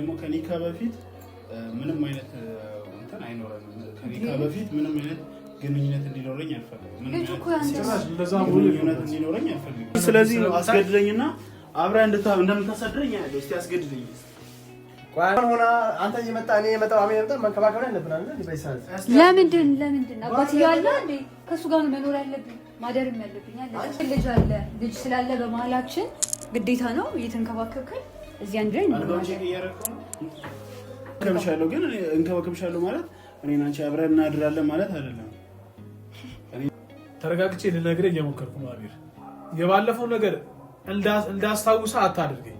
ደግሞ ከኒካ በፊት ምንም አይነት እንትን አይኖረንም። ከኒካ በፊት ምንም አይነት ግንኙነት እንዲኖረኝ አልፈልግም። ግንኙነት እንዲኖረኝ አልፈልግም። ስለዚህ አስገድደኝና አብረህ እንደምታሳድረኝ ያለው እስቲ አስገድደኝ። ሆና አንተ እየመጣ እኔ የመጣው አሜን የመጣ መንከባከብ ያለብን አይደል? ለምንድን ለምንድን አባትዬው አለ እንዴ? ከእሱ ጋር ነው መኖር ያለብኝ ማደርም ያለብኝ። ልጅ አለ፣ ልጅ ስላለ በመሀላችን ግዴታ ነው እየተንከባከብከኝ እዚህ አንድ ላይ እንከብሻለሁ። ግን እንከባከብሻለሁ ማለት እኔና አንቺ አብረን እናድራለን ማለት አይደለም። ተረጋግቼ ልነግርህ እየሞከርኩ ነው አቤል። የባለፈው ነገር እንዳስታውሰ አታድርገኝ።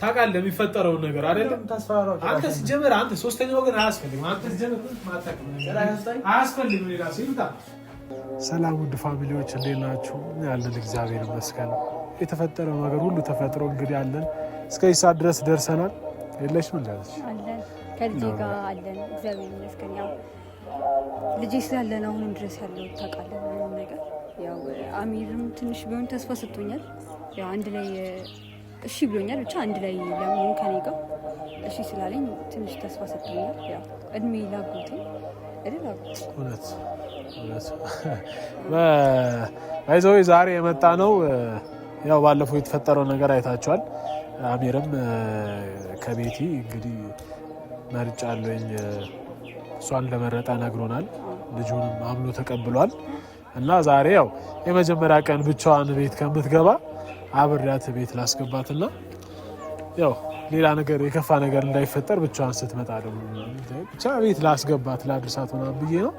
ታውቃለህ የሚፈጠረውን ነገር አይደለም። አንተ ሲጀመር አንተ ሶስተኛ ወገን አያስፈልግም። አንተ ሲጀመር አያስፈልግም። ሌላ ሰው ይምጣ። ሰላም ውድ family ዎች እንዴት ናችሁ? ያለን እግዚአብሔር ይመስገን። የተፈጠረው ነገር ሁሉ ተፈጥሮ እንግዲህ አለን እስከዚህ ሰዓት ድረስ ደርሰናል። የለሽ ምን እንዳለች አለን ከልጄ ጋር አለን። እግዚአብሔር ይመስገን። ያው ልጄ ስላለን አሁንም ድረስ ያለው ታውቃለህ፣ ምንም ነገር ያው አሚርም ትንሽ ቢሆን ተስፋ ሰጥቶኛል። ያው አንድ ላይ እሺ ብሎኛል። ብቻ አንድ ላይ ለመሆን ከኔ ጋር እሺ ስላለኝ ትንሽ ተስፋ ሰጥቶኛል። ያው እድሜ ላጎቴ አይደል አጎቴ። እውነት እውነት ባይዘዌ ዛሬ የመጣ ነው። ያው ባለፈው የተፈጠረው ነገር አይታችኋል። አሚርም ከቤቲ እንግዲህ መርጫለሁኝ እሷን ለመረጠ ነግሮናል። ልጁንም አምኖ ተቀብሏል። እና ዛሬ ያው የመጀመሪያ ቀን ብቻዋን ቤት ከምትገባ አብሬያት ቤት ላስገባትና ያው ሌላ ነገር የከፋ ነገር እንዳይፈጠር ብቻዋን ስትመጣ ደግሞ ብቻ ቤት ላስገባት ላድርሳት ምናምን ብዬ ነው።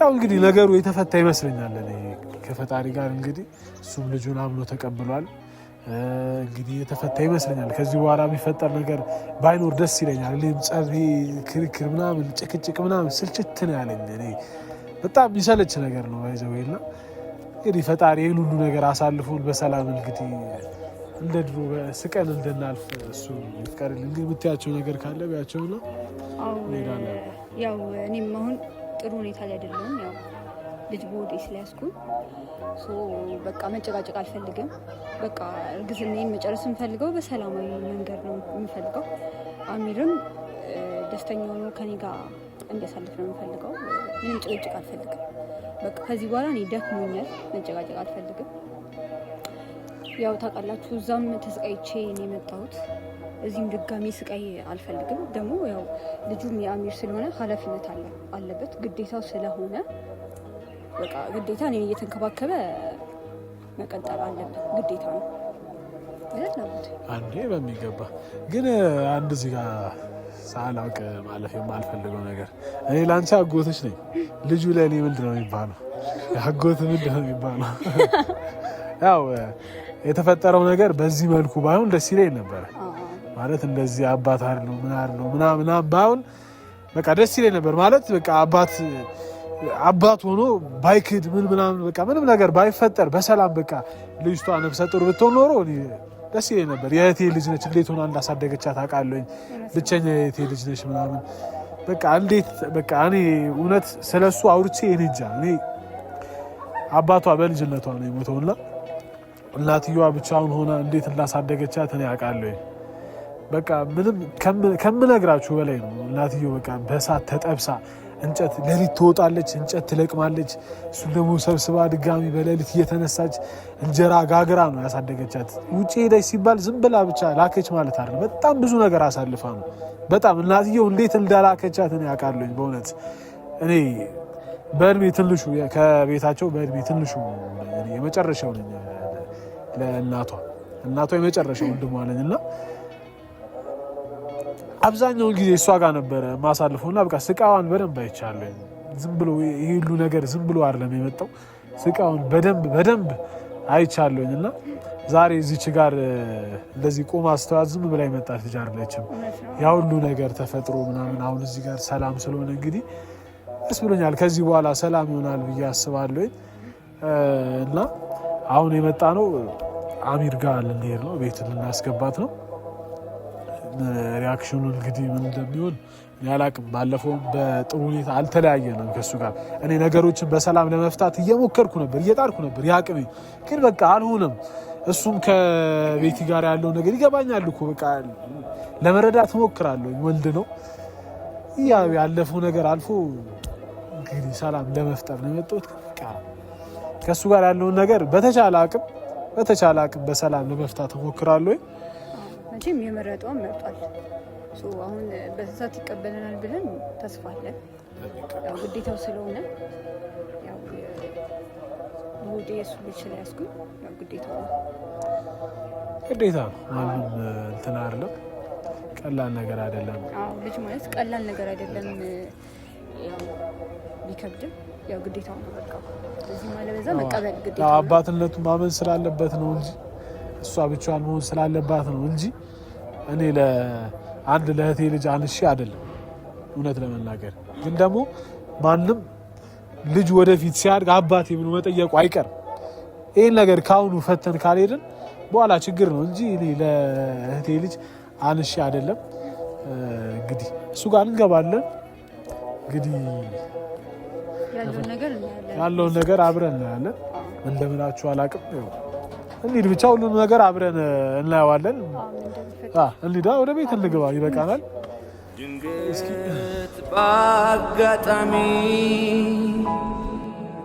ያው እንግዲህ ነገሩ የተፈታ ይመስለኛል እኔ ከፈጣሪ ጋር እንግዲህ እሱም ልጁን አምኖ ተቀብሏል። እንግዲህ የተፈታ ይመስለኛል። ከዚህ በኋላ የሚፈጠር ነገር ባይኖር ደስ ይለኛል። እኔም ጸብ፣ ክርክር ምናምን ጭቅጭቅ ምናምን ስልችት ነው ያለኝ። እኔ በጣም የሚሰለች ነገር ነው ይዘው ና እንግዲህ ፈጣሪ ይህን ሁሉ ነገር አሳልፎን በሰላም እንግዲህ እንደ ድሮ ስቀን እንድናልፍ እሱ ይፍቀድልን። እንግዲህ የምትያቸው ነገር ካለ ቢያቸው ነው። ያው እኔም አሁን ጥሩ ሁኔታ ላይ አይደለሁም። ያው ልጅ በሆዴ ስለያዝኩኝ በቃ መጨቃጨቅ አልፈልግም። በቃ እርግዝናዬን መጨረስ የምፈልገው በሰላማዊ መንገድ ነው የምፈልገው። አሚርም ደስተኛ ሆኖ ከኔ ጋር እንዲያሳልፍ ነው የምፈልገው። ምንም ጭቅጭቅ አልፈልግም። በቃ ከዚህ በኋላ እኔ ደክሞኛል፣ መጨቃጨቅ አልፈልግም። ያው ታውቃላችሁ፣ እዛም ተሰቃይቼ ነው የመጣሁት። እዚህም ድጋሚ ስቃይ አልፈልግም። ደግሞ ያው ልጁም የአሚር ስለሆነ ኃላፊነት አለበት ግዴታው ስለሆነ በቃ ግዴታ እኔን እየተንከባከበ መቀጠል አለብን፣ ግዴታ ነው። አንዴ በሚገባ ግን አንድ እዚህ ጋር ሳላውቅ ማለፍ የማልፈልገው ነገር እኔ ለአንቺ አጎትሽ ነኝ። ልጁ ለእኔ ምንድን ነው የሚባለው? አጎት ምንድን ነው የሚባለው? ያው የተፈጠረው ነገር በዚህ መልኩ ባይሆን ደስ ይለኝ ነበረ። ማለት እንደዚህ አባት አለው ምን አለው ምናምን ባይሆን በቃ ደስ ይለኝ ነበር። ማለት በቃ አባት አባት ሆኖ ባይክድ ምን ምናምን በቃ ምንም ነገር ባይፈጠር በሰላም በቃ ልጅቷ ነፍሰ ጡር ብትሆን ኖሮ ደስ ይለኝ ነበር። የእህቴ ልጅ ነች፣ እንዴት ሆና እንዳሳደገቻት አውቃለሁኝ። ብቸኛ የእህቴ ልጅ ነች ምናምን በቃ እንዴት በቃ እኔ እውነት ስለሱ አውርቼ እኔ እንጃ። እኔ አባቷ በልጅነቷ ነው የሞተውና እናትየዋ ብቻውን ሆና እንዴት እንዳሳደገቻት እኔ አውቃለሁኝ። በቃ ምንም ከምነግራችሁ በላይ ነው። እናትየው በቃ በእሳት ተጠብሳ እንጨት ሌሊት ትወጣለች፣ እንጨት ትለቅማለች። እሱን ደግሞ ሰብስባ ድጋሚ በሌሊት እየተነሳች እንጀራ ጋግራ ነው ያሳደገቻት። ውጭ ሄደች ሲባል ዝም ብላ ብቻ ላከች ማለት አይደለም። በጣም ብዙ ነገር አሳልፋ ነው። በጣም እናትየው እንዴት እንዳላከቻት እኔ አውቃለሁኝ። በእውነት እኔ በእድሜ ትንሹ ከቤታቸው በእድሜ ትንሹ የመጨረሻው ነኝ ለእናቷ እናቷ የመጨረሻው ወንድሟ ነኝ እና አብዛኛውን ጊዜ እሷ ጋር ነበረ ማሳልፈው እና በቃ ስቃዋን በደንብ አይቻለኝ። ዝም ብሎ ይሄ ሁሉ ነገር ዝም ብሎ አይደለም የመጣው፣ ስቃዋን በደንብ በደንብ አይቻለኝ እና ዛሬ እዚች ጋር እንደዚህ ቆማ አስተዋት ዝም ብላ የመጣች ልጅ አይደለችም። ያ ሁሉ ነገር ተፈጥሮ ምናምን አሁን እዚህ ጋር ሰላም ስለሆነ እንግዲህ ደስ ብሎኛል። ከዚህ በኋላ ሰላም ይሆናል ብዬ አስባለሁኝ እና አሁን የመጣ ነው አሚር ጋር ልንሄድ ነው፣ ቤት ልናስገባት ነው። reaction ኑ እንግዲህ ምን እንደሚሆን እኔ አላቅም። ባለፈውም በጥሩ ሁኔታ አልተለያየንም ከእሱ ጋር። እኔ ነገሮችን በሰላም ለመፍታት እየሞከርኩ ነበር፣ እየጣርኩ ነበር የአቅሜ፣ ግን በቃ አልሆነም። እሱም ከቤቲ ጋር ያለው ነገር ይገባኛል እኮ በቃ ለመረዳት እሞክራለሁ። ወንድ ነው። ያው ያለፈው ነገር አልፎ እንግዲህ ሰላም ለመፍጠር ነው የመጣሁት። በቃ ከእሱ ጋር ያለውን ነገር በተቻለ አቅም በሰላም ለመፍታት እሞክራለሁ። መቼም የመረጠውን መርጧል። አሁን በስሳት ይቀበለናል ብለን ተስፋ አለን። ያው ግዴታው ስለሆነ ያው በሆዴ የእሱ ልጅ ስለያዝኩኝ ያው ግዴታው ነው። ግዴታ ነው። ማንም እንትን አይደለም። ቀላል ነገር አይደለም። አዎ ልጅ ማለት ቀላል ነገር አይደለም። ያው ቢከብድም ያው ግዴታው ነው። በቃ እዚህ ማለበዛ መቀበል ግዴታ ነው። አባትነቱ ማመን ስላለበት ነው እንጂ እሷ ብቻዋን መሆን ስላለባት ነው እንጂ እኔ ለአንድ ለእህቴ ልጅ አንሺ አይደለም። እውነት ለመናገር ግን ደግሞ ማንም ልጅ ወደፊት ሲያድግ አባቴ ብሎ መጠየቁ አይቀርም። ይህን ነገር ከአሁኑ ፈተን ካልሄድን በኋላ ችግር ነው እንጂ እኔ ለእህቴ ልጅ አንሺ አይደለም። እንግዲህ እሱ ጋር እንገባለን። እንግዲህ ያለውን ነገር አብረን እናያለን። እንደምላችሁ አላቅም። እንሂድ ብቻ ሁሉንም ነገር አብረን እናየዋለን። እንሂዳ ወደ ቤት እንግባ፣ ይበቃናል። ድንገት በአጋጣሚ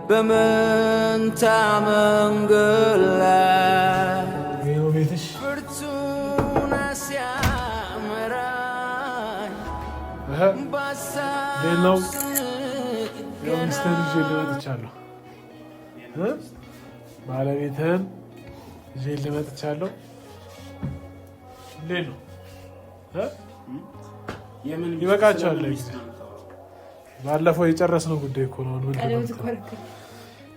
በመንታ መንገድ ላይ ብርቱና ሲያመራኝ ሌላው ሚስትህን ይዤ ልመጥቻለሁ። ባለቤትህን ይዤ ልመጥቻለሁ። እንዴት ነው? ይበቃቸዋል። ባለፈው የጨረስነው ጉዳይ እኮ ነው።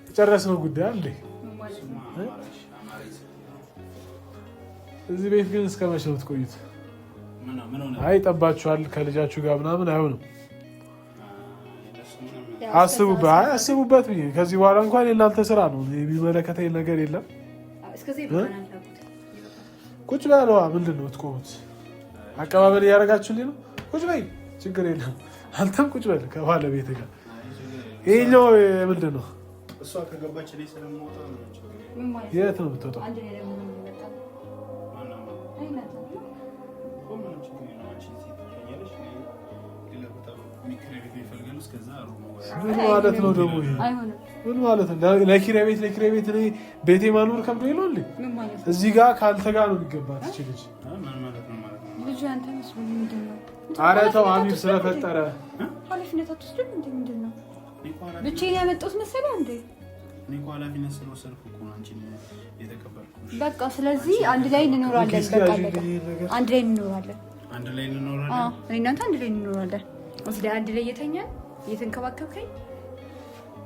የጨረስነው ጉዳይ አለ። እዚህ ቤት ግን እስከ መቼ ነው የምትቆዩት? አይ ጠባችኋል፣ ከልጃችሁ ጋር ምናምን አይሆንም። አስቡበት፣ አይ አስቡበት ብዬ ከዚህ በኋላ እንኳን የእናንተ ስራ ነው፣ የሚመለከተኝ ነገር የለም። ቁጭ በለዋ። ምንድን ነው የምትቆሙት? አቀባበል እያደረጋችሁልኝ ነው። ቁጭ በይ፣ ችግር የለም። አንተም ቁጭ በል ከባለቤት ጋር። ይኸኛው ምንድን ነው? የት ነው የምትወጣው? ምን ማለት ነው ደግሞ? ምን ማለት ነው? ለኪራይ ቤት ለኪራይ ቤት እኔ ቤቴ ማኖር ከብዶኝ ነው እንዴ? እዚህ ጋር ከአንተ ጋር ነው የሚገባት እቺ ልጅ። ኧረ ተው አሚር፣ ስለፈጠረ ኃላፊነት አትወስድም እንዴ? ምንድን ነው ብቻዬን ያመጣሁት መሰለህ እንዴ? እኔ እኮ ኃላፊነት ስለወሰድኩ እኮ ነው አንቺን የተቀበልኩሽ። በቃ ስለዚህ አንድ ላይ እንኖራለን። በቃ አንድ ላይ እንኖራለን። አንድ ላይ እንኖራለን። አዎ እኔ እናንተ አንድ ላይ እንኖራለን። ወስደህ አንድ ላይ እየተኛን እየተንከባከብከኝ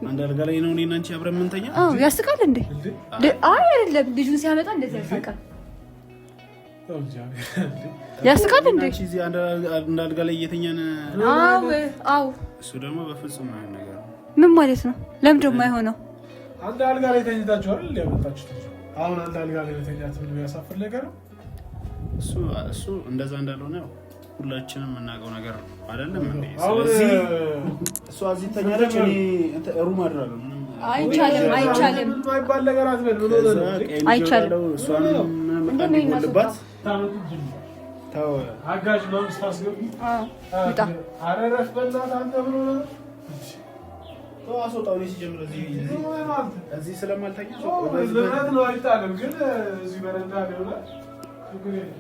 አንድ አልጋ ላይ ነው እኔና አንቺ አብረን የምንተኛ። አዎ ያስቃል እንዴ? አይ አይደለም፣ ልጁን ሲያመጣ እንደዚህ ያስቃል። ያስቃል እንዴ? አንቺ እዚህ አንድ አልጋ ላይ እየተኛን። አዎ አዎ። እሱ ደግሞ በፍጹም አይሆን ነገር ነው። ምን ማለት ነው? ለምን ደግሞ አይሆነው? አንድ አልጋ ላይ ተኝታችሁ አይደል ያመጣችሁት? አሁን አንድ አልጋ ላይ መተኛት ምን የሚያሳፍር ነገር ነው? እሱ እሱ እንደዛ እንዳልሆነ ሁላችንም የምናውቀው ነገር ነው አይደለም እንዴ? ስለዚህ እሷ እዚህ ተኛለች፣ እኔ room አድራለሁ። አይቻልም፣ አይቻልም፣ የማይባል ነገር አትበል። ምን ሆነህ ነው? አይቻልም። እሷንም በጣም ይጎልባት። ተው አጋዥ ምናምን ስታስገቡ ውጣ። ኧረ እረፍ በእናትህ አንተ። ምን ሆነህ ነው? ተው አስወጣው። እኔ ሲጀምር እዚህ ስለማልተኛ ንብረት ነው አይጣልም፣ ግን እዚህ በረንዳ ላይ ሆነ ችግር የለም።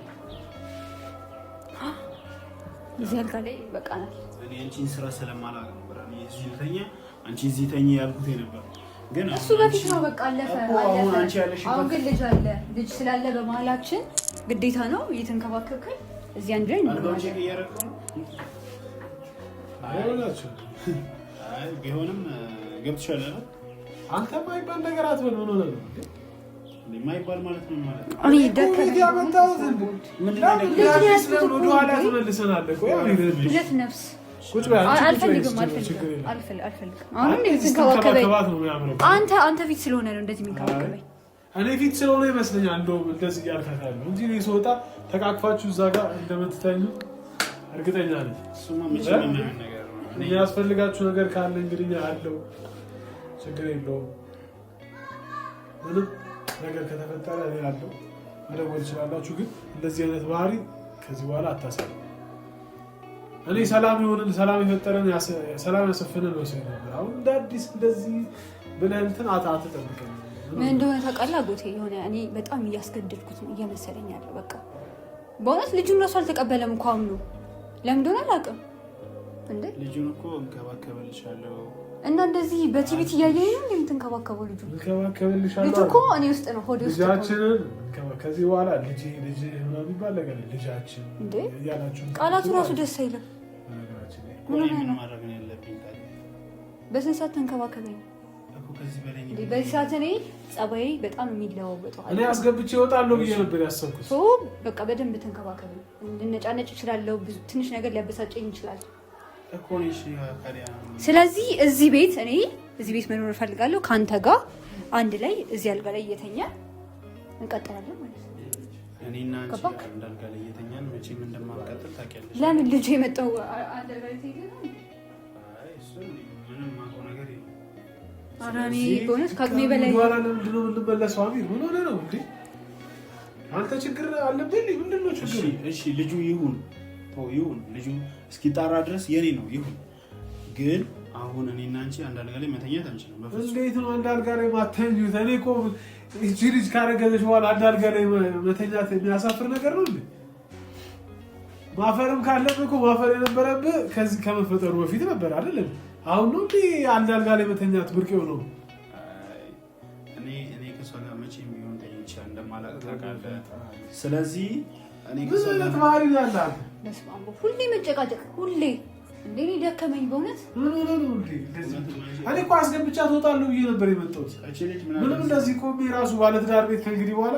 እዚህ አልጋ ላይ ይበቃናል። እኔ አንቺን ስራ ስለማላውቅ ነበር እኔ እዚህ ልተኛ አንቺ እዚህ ተኝ ያልኩት የነበር፣ ግን እሱ በፊት ነው። በቃ አለፈ አለፈ። አሁን ግን ልጅ አለ። ልጅ ስላለ በመሀላችን ግዴታ ነው እየተንከባከብከኝ እዚህ አንድ ላይ እንኖራለን። አይ ቢሆንም ገብቶሻል አይደል? አንተ የማይባል ነገር አትበል። ምን ሆነህ ነው? የማይባል ማለት ምን ማለት ነው? እኔ ደከመኝ። ያመጣሁት ወደኋላ ትመልሰናለህ። ቆይ ሁለት ነፍስ ቁጭ በይ አንቺ። አልፈልግም አልፈልግም አልፈልግም። አሁንም የተንከባከበኝ አንተ አንተ ፊት ስለሆነ ነው እንደዚህ የሚንከባከበኝ። እኔ ፊት ስለሆነ ይመስለኛል እንደውም እንደዚህ እያልካት ያለው እንጂ እኔ ስወጣ ተቃቅፋችሁ እዛ ጋር እንደምትተኙ እርግጠኛ ነኝ። እሱማ መቼም የማይሆን ነገር ነው። የሚያስፈልጋችሁ ነገር ካለ እንግዲህ አለው፣ ችግር የለውም። ምንም ነገር ከተፈጠረ እኔ አለሁ፣ መደወል ትችላላችሁ። ግን እንደዚህ አይነት ባህሪ ከዚህ በኋላ አታሳይ። እኔ ሰላም የሆንን ሰላም የፈጠረን ሰላም ያሰፈነን መስሎኝ ነበር። አሁን እንደ አዲስ እንደዚህ ብለህ እንትን አትጠብቀኝ። ምን እንደሆነ ታውቃለህ አጎቴ? የሆነ እኔ በጣም እያስገደድኩት ነው እየመሰለኝ ያለው። በቃ በእውነት ልጁን እራሱ አልተቀበለም እኮ አምኖ። ለምን እንደሆነ አላውቅም። እንዴ ልጁን እኮ እንከባከብልሻለሁ እና እንደዚህ በቲቪት እያየኝ ነው እንዴ የምትንከባከበው? ልጁ ልጁ እኮ እኔ ውስጥ ነው ሆዴ ውስጥ ነው። ልጃችንን ከዚህ በኋላ ልጅ ልጅ ምናምን የሚባል ነገር ልጃችን እያላችሁ ቃላቱ ራሱ ደስ አይልም። ምን ማድረግ ነው ያለብኝ ታዲያ? በስንት ሰዓት ተንከባከበኝ። በዚህ ሰዓት እኔ ጸባዬ በጣም የሚለዋወጠው እኔ አስገብቼ እወጣለሁ ብዬ ነበር ያሰብኩት። በቃ በደንብ ተንከባከበኝ። ልነጫነጭ እችላለሁ፣ ትንሽ ነገር ሊያበሳጨኝ ይችላል። ስለዚህ እዚህ ቤት እኔ እዚህ ቤት መኖር እፈልጋለሁ ከአንተ ጋር አንድ ላይ እዚህ አልጋ ላይ እየተኛ እንቀጥላለን ማለት ነው። እኔና አንቺ አንድ አልጋ ላይ እየተኛን መቼም እንደማንቀጥል ታውቂያለሽ። ለምን ልጁ የመጣው አንድ አልጋ ላይ ተኝተን ነው? አይ እሱ ምንም የማውቀው ነገር የለም። ኧረ እኔ በእውነት ከአቅሜ በላይ በኋላ ለምንድን ነው የምንመለሰው? አሚር ምን ሆነህ ነው እንዴ? አንተ ችግር አለብህ? ምንድን ነው ችግሩ? እሺ ልጁ ይሁን ተው ይሁን፣ ልጁ እስኪጣራ ድረስ የኔ ነው ይሁን። ግን አሁን እኔና አንቺ አንድ አልጋ ላይ መተኛት አንችልም። በፍጹም። እንዴት ነው አንድ አልጋ ላይ ማተኙት? እኔ እኮ እቺ ልጅ ካረገዘች በኋላ አንድ አልጋ ላይ መተኛት የሚያሳፍር ነገር ነው እንዴ? ማፈርም ካለብህ እኮ ማፈር የነበረብህ ከዚህ ከመፈጠሩ በፊት ነበር አይደል? አሁን ነው እንዴ አንድ አልጋ ላይ መተኛት ብርቅ የሆነው? እኔ እኔ ከእሷ ጋር መቼም ቢሆን ተኝቼ እንደማላውቅ ታውቃለህ። ስለዚህ እኔ ብዙ አይነት ባህሪ ያለ አንተ። በስመ አብ ሁሌ መጨቃጨቅ፣ ሁሌ እንዴ እኔ ደከመኝ በእውነት። ምን ሆነህ ነው እንዴ? እኔ እኮ አስገብቻት እወጣለሁ ብዬ ነበር የመጣሁት። ምንም እንደዚህ ቆሜ ራሱ ባለትዳር ቤት ከእንግዲህ በኋላ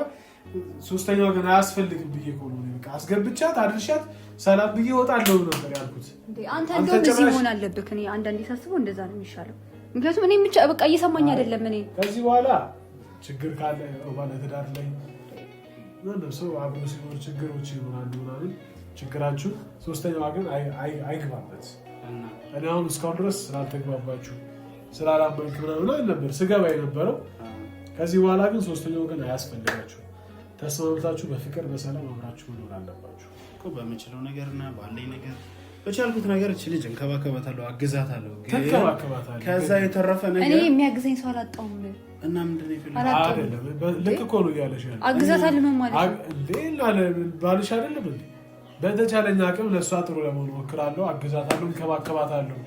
ሶስተኛ ወገን አያስፈልግም ብዬ እኮ ነው በቃ አስገብቻት አድርሻት ሰላም ብዬ እወጣለሁ ነበር ያልኩት። እንዴ አንተ እንደውም እዚህ መሆን አለብህ። እኔ አንዳንዴ ሳስበው እንደዛ ነው የሚሻለው። ምክንያቱም እኔ ብቻ በቃ እየሰማኝ አይደለም። እኔ ከዚህ በኋላ ችግር ካለ ባለትዳር ላይ ማንም ሰው አብሮ ሲኖር ችግሮች ይኖራሉ ምናምን፣ ችግራችሁ ሶስተኛ ወገን አይግባበት። እኔ አሁን እስካሁን ድረስ ስላልተግባባችሁ ስላላመንክ ምናምን ነበር ስገባ የነበረው። ከዚህ በኋላ ግን ሶስተኛ ወገን አያስፈልጋችሁ። ተስማምታችሁ በፍቅር በሰላም አብራችሁ መኖር አለባችሁ። እኮ በምችለው ነገርና ባለኝ ነገር በቻልኩት ነገር እቺ ልጅ እንከባከባታለሁ፣ አግዛታለሁ። ግን ትንከባከባታለህ። ከዛ የተረፈ እኔ ነገር የሚያግዘኝ ሰው አላጣሁም። እና ምንድን ነው የፈለገው? አላጣሁም። አይደለም ልክ እኮ ነው እያለሽ ያለው። አግዛታለሁ ምን ማለት ነው? እንዴ ባልሽ አይደለም እንዴ? በተቻለኝ አቅም ለእሷ ጥሩ ለመሆን እሞክራለሁ፣ አግዛታለሁ፣ እንከባከባታለሁ፣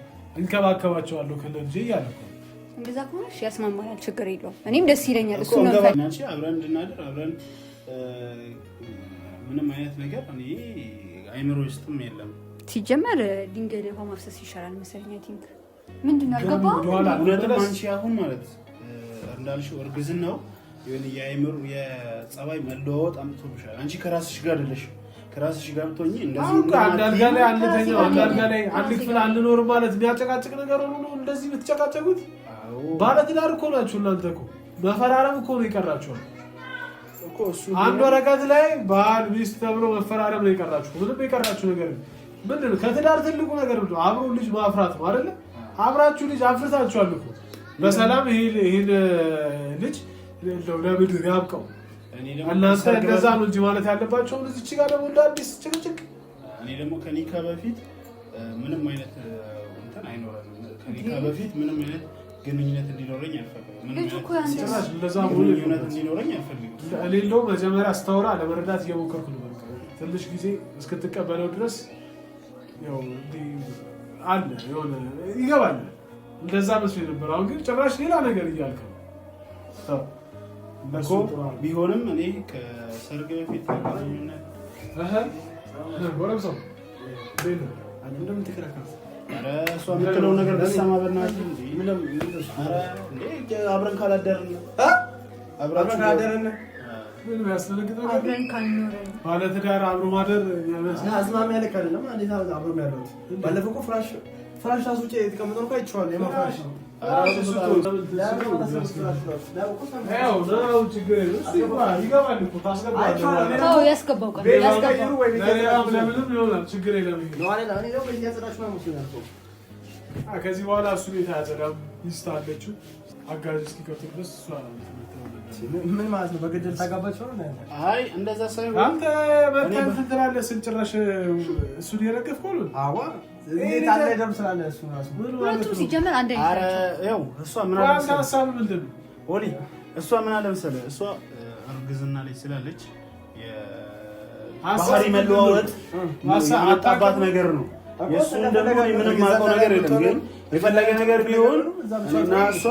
እንከባከባቸዋለሁ ከነ ልጄ እያለ እኮ ነው። እንደዛ ከሆነ እሺ ያስማማናል፣ ችግር የለውም። እኔም ደስ ይለኛል። እሱ እኮ ነው እንገባ አንቺ አብረን እንድናድር አብረን ምንም አይነት ነገር እኔ አይምሮ ውስጥም የለም። ሲጀመር ድንጋይ ላይ ውሃ ማፍሰስ ይሻላል መሰለኝ። I think ምንድን ነው አልገባህም? ወደኋላ እውነትም አንቺ አሁን ማለት እንዳልሽው እርግዝናው የሆነ የአእምሮ የጸባይ መለዋወጥ አምጥቶብሻል። አንቺ ከራስሽ ጋር አይደለሽም። ከራስሽ ጋር ብትሆኚ እንደዚህ አሁን እኮ አንድ አልጋ ላይ አንተኛው፣ አንድ አልጋ ላይ አንድ ክፍል አንኖርም ማለት የሚያጨቃጭቅ ነገር ሆኖ ነው እንደዚህ የምትጨቃጨቁት? አዎ ባለትዳር እኮ ናችሁ እናንተ እኮ መፈራረም እኮ ነው የቀራችሁ። እኮ እሱ አንድ ወረቀት ላይ ባል ሚስት ተብሎ መፈራረም ነው የቀራችሁ። ምንም የቀራችሁ ነገር ምንድን ነው? ከትዳር ትልቁ ነገር ምንድን ነው? አብሮ ልጅ ማፍራት ነው አይደለ? አብራችሁ ልጅ አፍርታችኋል እኮ በሰላም ይሄን ልጅ እንደው ለምድር ያብቀው። እኔ ደግሞ እናንተ እንደዛ ነው እንጂ ማለት ያለባቸው። እዚች ጋር ደግሞ እንደ አዲስ ጭቅጭቅ። እኔ ደግሞ ከኒካ በፊት ምንም አይነት እንትን አይኖረንም። ከኒካ በፊት ምንም አይነት ግንኙነት እንዲኖረኝ አልፈልግም። ምንም ልጁ እኮ ያንተ ጭራሽ እንደዛ መሆን ግንኙነት የለበትም። እንዲኖረኝ አልፈልግም። እኔ እንደውም መጀመሪያ ስታወራ ለመረዳት እየሞከርኩ ነው። በቃ ትንሽ ጊዜ እስክትቀበለው ድረስ ያው እንዲህ አለ የሆነ ይገባል። እንደዛ መስሎኝ ነበር። አሁን ግን ጭራሽ ሌላ ነገር እያልክ ነው። ተው፣ እኮ ቢሆንም እኔ ከሰርግ በፊት ግንኙነት እህ ጎረምሳው እንዴት ነህ? ኧረ እሷ የምትለው ነገር ብትሰማ በእናትህ እንዴ! ኧረ እንዴ አብረን ካላደርን አብረን ካላደርን ምን የሚያስደነግጥ ነገር? አብረን ካልኖረን ባለትዳር አብሮ ማደር የሚያመስል አዝማሚያ ልክ አይደለም። እንዴት አብሮ ያሉት? ባለፈው እኮ ፍራሽ ፍራሽ ራሱ ውጭ የተቀመጠው እኮ አይቼዋለሁ። የማ ፍራሽ ነው? ያው ነው ችግር የለም። እሱ ይገባል እኮ ታስገባለህ። ተው ያስገባው ቀን ያስገባው ለሌላም ለምንም ይሆናል ችግር የለም። ከዚህ በኋላ እሱ ቤት አያጸዳም። ሚስት አለችው። አጋዥ እስኪቀጥር ድረስ እሷ ምን ማለት ነው? በግድል ታጋባቸው ነው? አይ እንደዛ ሳይሆን አንተ መተህ እንትን ትላለህ ስል ጭራሽ እሱን እየደገፍከው ነው። አዋ ሁለቱም ሲጀመር አንድ አይነት ናቸው። እሷ ምን አለ መሰለህ ሀሳብ ምንድን ነው? ኦሊ እሷ ምን አለ መሰለህ እሷ እርግዝና ላይ ስላለች ባህሪ መለዋወጥ የመጣባት ነገር ነው። የእሱን ደግሞ ምንም የማውቀው ነገር የለም። ግን የፈለገ ነገር ቢሆን እና እሷ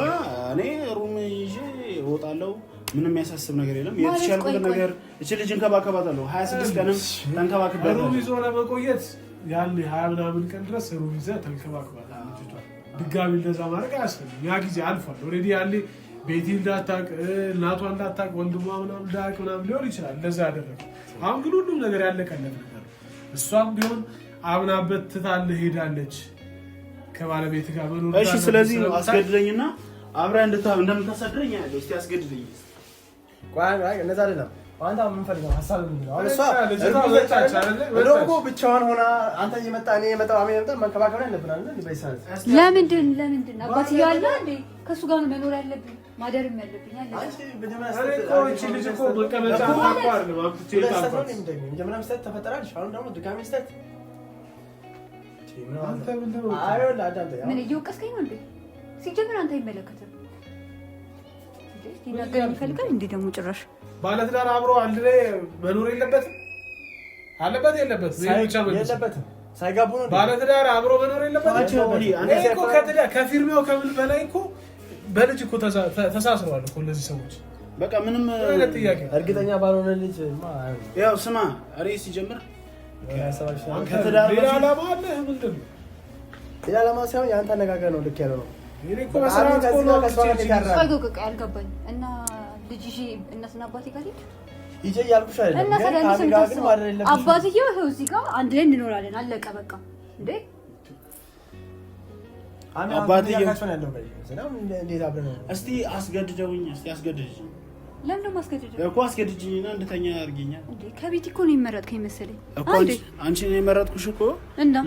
እኔ room ይዤ እወጣለሁ። ምንም የሚያሳስብ ነገር የለም። የተቻልኩትን ነገር እቺ ልጅ እንከባከባታለሁ። 26 ቀንም ተንከባክቤያታለሁ። room ይዞ ለመቆየት ያን 20 ምናምን ቀን ድረስ room ይዘህ ተንከባክባታለህ ልጅቷን። ድጋሚ እንደዛ ማድረግ አያስፈልግም። ያ ጊዜ አልፏል። Already ያኔ ቤቲ እንዳታውቅ፣ እናቷ እንዳታውቅ፣ ወንድሟ ምናምን እንዳያውቅ ምናምን ሊሆን ይችላል እንደዛ ያደረገው። አሁን ግን ሁሉም ነገር ያለቀለት ነገር ነው። እሷም ቢሆን አምናበት ትታለህ ሄዳለች ከባለቤት ጋር መኖር። እሺ፣ ስለዚህ አስገድደኝና አብረህ እንደምታሳድረኝ ያለው እስቲ አስገድደኝ። ቆይ አይ እንደዛ አይደለም። አንተ ምን ፈልገህ ሀሳብ ምንድን ነው? አሁን እሷ እርጉዝ ብቻዋን ሆና አንተ እየመጣ እኔ እየመጣ አሜን እየመጣ መንከባከብ ላይ አለብን አይደል? በዚህ ሰዓት ለምንድን አባትዬው አለ እንዴ? ከእሱ ጋር ነው መኖር ያለብኝ ማደርም ያለብኝ አለ። አንቺ መጀመሪያ ልጅ እኮ መቀመጫ እኮ አይደለም አምጥቼ የጣልኳት። መጀመሪያ ስህተት ተፈጠራልሽ። አሁን ደግሞ ድጋሚ ስህተት። አንተ ምንድን ነው? ምን እየወቀስከኝ ነው እንዴ? ሲጀምር አንተ አይመለከትም። ሊናገር ይፈልጋል እንዴ ደግሞ ጭራሽ ባለትዳር አብሮ አንድ ላይ መኖር የለበትም? አለበት የለበትም? የለበትም። ሳይጋቡ ነው ባለትዳር አብሮ መኖር የለበትም። እኮ ከፊርማው ከምን በላይ እኮ በልጅ እኮ ተሳስረዋል እኮ እነዚህ ሰዎች። በቃ ምንም ጥያቄ እርግጠኛ ባልሆነ ልጅ ያው ስማ፣ እኔ ሲጀምር ከትዳር ሌላ ዓላማ አለህ? ምንድን ነው ሌላ ዓላማ ሳይሆን የአንተ አነጋገር ነው ልክ ያለው ነው። እኔ እኮ በስርዓት እኮ ነው። ቆይ አልገባኝም። እና ልጅ ይዤ እናትና አባቴ ጋር ሂድ ይዤ እያልኩሽ አይደለም። እና ታዲያ አባትዬው ይኸው እዚህ ጋር አንድ ላይ እንኖራለን። አለቀ በቃ። እንዴ አባትዬው እስቲ አስገድደውኝ፣ እስቲ አስገድጅኝ። ለምን ደግሞ አስገድደው እኮ አስገድጅኝና እንድተኛ አድርጊኛል። እንዴ ከቤት እኮ ነው የመረጥከኝ መሰለኝ እኮ አንቺ ነው የመረጥኩሽ እኮ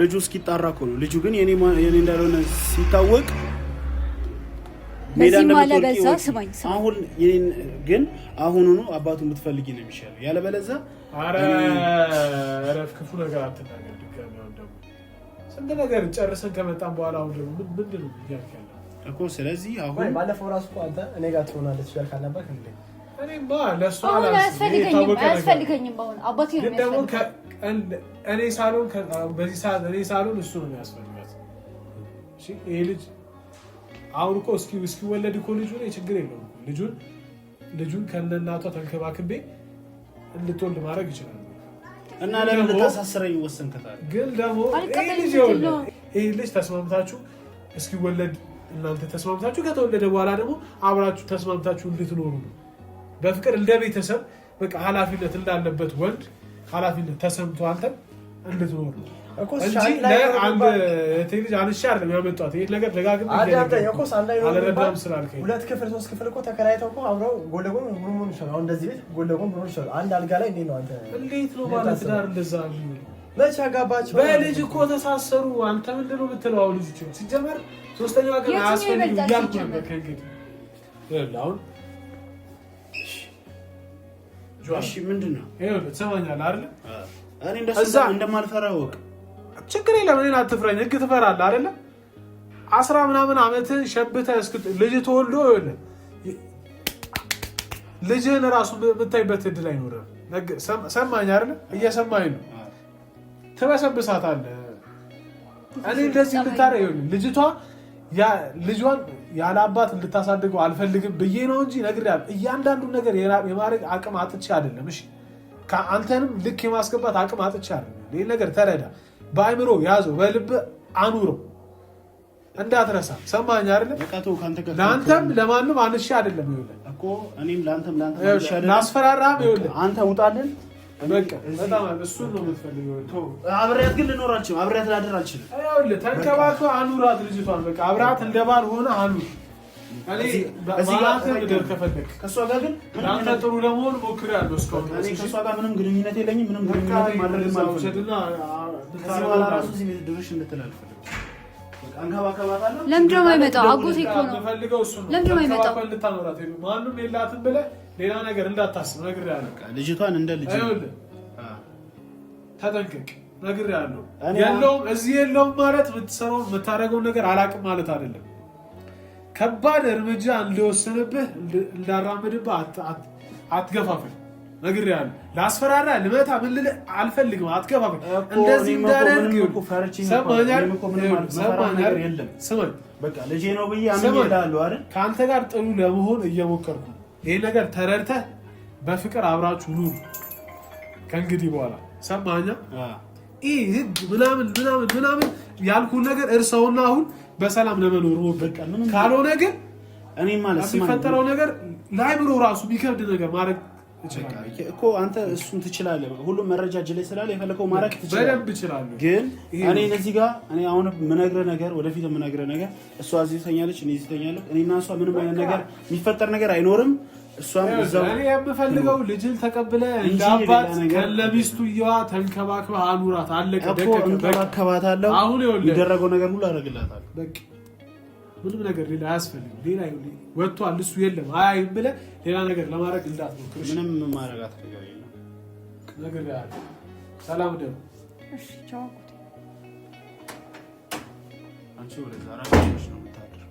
ልጁ እስኪጣራ እኮ ነው። ልጁ ግን የኔ እንዳልሆነ ሲታወቅ ሜዳ እንደምትወርቂ አሁን ግን አሁኑኑ አባቱን ብትፈልጊ ነው የሚሻለው። ያለበለዚያ ኧረ እረፍ፣ ክፉ ነገር አትናገር ድጋሚ። አሁን ደግሞ ስንት ነገር ጨርሰን ከመጣን በኋላ አሁን ደግሞ ምንድን ነው እያልክ ያለው እኮ። ስለዚህ አሁን ባለፈው እራሱ እኮ አንተ እኔ ጋር ትሆናለች እያልክ አልነበርክ እንዴ? እኔማ ለእሱ አያስፈልገኝም። አሁን አባቴ ነው የሚያስፈልገኝ። እኔ ሳልሆን በዚህ ሰዓት እኔ ሳልሆን እሱ ነው የሚያስፈልጋት። ይሄ ልጅ አሁን እኮ እስኪወለድ እኮ ልጁ ላይ ችግር የለውም። ልጁን ከነ እናቷ ተንከባክቤ እንድትወልድ ማድረግ ይችላል። እና ለምን ልታሳስረኝ ወሰንክ ታዲያ? ግን ደግሞ ይሄ ልጅ ተስማምታችሁ እስኪወለድ እናንተ ተስማምታችሁ ከተወለደ በኋላ ደግሞ አብራችሁ ተስማምታችሁ እንድትኖሩ ነው። በፍቅር እንደ ቤተሰብ በቃ ኃላፊነት እንዳለበት ወንድ ኃላፊነት ተሰምቶ አንተም እንድትኖር ነው እንጂ ለአንድ ልጅ አንሻ አይደለም ያመጧት። ይሄን ነገር ደጋግሜ አልረዳም ስላልከኝ ሁለት ክፍል ሶስት ክፍል እኮ ተከራይተው እኮ አብረው ጎን ለጎን መሆን ይችላል። አሁን እንደዚህ ቤት ጎን ለጎን መሆን ይችላል። አንድ አልጋ ላይ እንዴት ነው አንተ? እንዴት ነው ማለት ዳር እንደዛ መቼ አጋባቸው? በልጅ እኮ ተሳሰሩ። አንተ ምንድን ነው የምትለው? አሁን ልጅ ሲጀመር ሶስተኛው ሀገር አያስፈልግም እያልኩ ነበር። ከእንግዲህ አሁን እሺ፣ ምንድን ነው ትሰማኛለህ አይደለ? እኔ እንደሱ እንደማልፈራ እወቅ። ችግር የለም። እኔን አትፍራኝ። ህግ ትፈራለህ አይደለ? 10 ምናምን ዓመትህን ሸብተህ ልጅ ተወልዶ ልጅህን እራሱ የምታይበት እድል አይኖርም። ሰማኝ አይደለ? እየሰማኝ ነው። ትበሰብሳታለህ። እኔ እንደዚህ እንድታረግ ልጅቷ ልጇን ያለ አባት እንድታሳድገው አልፈልግም ብዬ ነው እንጂ ነግሬሃለሁ። እያንዳንዱን ነገር የማድረግ አቅም አጥቼ አይደለም። እሺ አንተንም ልክ የማስገባት አቅም አጥቼ አይደለም። ይህን ነገር ተረዳ፣ በአእምሮ ያዘው፣ በልብ አኑረው፣ እንዳትረሳ። ሰማኸኝ አይደለ? ለአንተም ለማንም አንሼ አይደለም። ይኸውልህ እኮ እኔም ለአንተም ላስፈራራህም። ይኸውልህ አንተ ውጣልን። በቃ በጣም እሱን ነው የምትፈልገው። አብሬያት ግን ልኖር አልችልም። አብሬያት ላድር አልችልም። ይኸውልህ ተንከባክበህ አኑራት ልጅቷን። በቃ አብራት እንደ ባል ሆነህ አኑር። ከእሷ ጋር ግን ለአንተ ጥሩ ለመሆን ሞክሬያለሁ እስካሁን። እኔ ከእሷ ጋር ምንም ግንኙነት የለኝም። ምንም ግንኙነት ማድረግ አልፈልግም። ከዚህ በኋላ እራሱ እዚህ ቤት ድርሽ እንድትል አልፈልግም። አንከባከባታለሁ። ለምንድን ነው የማይመጣው? አጎቴ እኮ ነው። ለምንድን ነው የማይመጣው? ማንም የላትም ብለህ ሌላ ነገር እንዳታስብ ነግሬሃለሁ። ልጅቷን እንደ ልጅ ተጠንቀቅ ነግሬሃለሁ። የለውም እዚህ የለውም ማለት የምትሰራውን የምታደርገውን ነገር አላውቅም ማለት አይደለም። ከባድ እርምጃ እንደወሰንብህ እንዳራምድብህ አትገፋፍል። ነግሬሃለሁ። ላስፈራራ ልመታ ምን ልልህ አልፈልግም። አትገፋፍል። እንደዚህ እንዳደርግ ስማኝ፣ በቃ ልጄ ነው ብዬ አምኜልሃለሁ አይደል? ከአንተ ጋር ጥሩ ለመሆን እየሞከርኩ ነው። ይሄ ነገር ተረድተህ በፍቅር አብራችሁ ኑሩ ከእንግዲህ በኋላ ሰማኛ። ይህ ህግ ምናምን ምናምን ምናምን ያልኩህን ነገር እርሰውና አሁን በሰላም ለመኖር ሞክር። ካልሆነ ግን እኔ ማለት የሚፈጠረው ነገር ለአይምሮ ራሱ የሚከብድ ነገር ማድረግ እኮ አንተ እሱን ትችላለህ። ሁሉም መረጃ እጅ ላይ ስላለ የፈለከው ማድረግ ትችላለህ። በደንብ እችላለሁ። ግን እኔ እዚህ ጋር እኔ አሁን የምነግርህ ነገር ወደፊት የምነግርህ ነገር እሷ እዚህ ተኛለች፣ እኔ እዚህ ተኛለሁ። እኔና እሷ ምንም አይነት ነገር የሚፈጠር ነገር አይኖርም። እሷም እዛው እኔ የምፈልገው ልጅን ተቀብለ እንደ አባት ከለሚስቱ እየዋ ተንከባክበህ አኑራት። አለቀ ደቀቀ። እንከባከባታለሁ። አሁን ይኸውልህ የሚደረገው ነገር ሁሉ አደርግላታለሁ። በቃ ምንም ነገር ሌላ አያስፈልግም። ሌላ ወጥቷል እሱ የለም አያይም ብለህ ሌላ ነገር ለማድረግ እንዳትሞክር። ምንም ማድረጋት ነገር የለም። ነግሬሃለሁ። ሰላም ደሩ። እሺ ቻው አጎቴ። አንቺ ወደዛ እራስሽ ነው የምታድር።